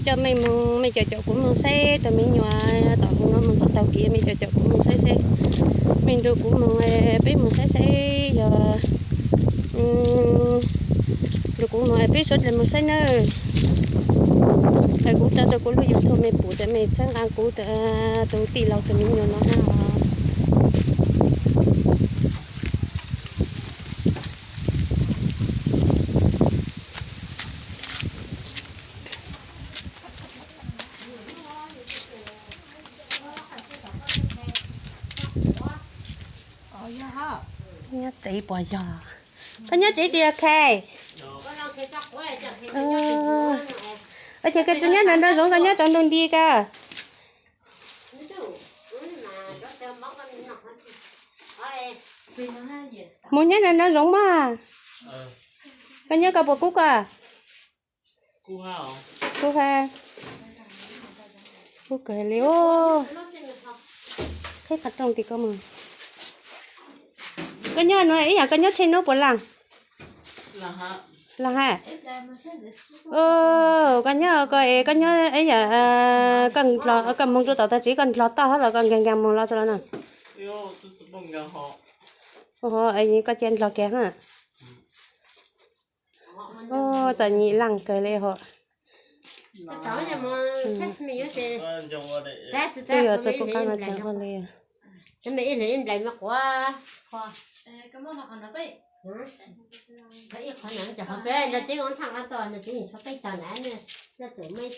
Coj mej moog, mej caum caum kuv moog saib tus me nyuam tom hauv no moog tsi tau kev, mej caum caum kuv moog saib saib. Mej nrug kuv moog, peb moog saib saib yog, nrug kuv moog peb suav dlawg moog saib nawb. Kuv tso rua kuv lub YouTube mej pum tas mej txhawb nqaa kuv tus tij laug tus me nyuam no hab os. Nyob tsev puas yog? Koj nyob tsev tsi yog Khe? Ua cas koj tsi nyob nrog nraug zoov, koj nyob tsaus ntuj nti kawg? Mus nyob nrog nraug zoov mas. Koj nyob koj puas kub koj? Kub ha. Kub kawg li os. Qhib qhov rooj tim koj mus. Koj nyob nuav ib yam koj nyob tsheb nuav puas laag? Laag ha. Koj nyob koj es koj nyob ib yam koj moog rua tom tag tsev koj ndlog toj hab los koj nkeeg nkeeg moog los tso los na. Koj cia ndlog kiag ha. Txom nyem laag kawg li hos. Twb yuav txug puj qaab no ces ua li.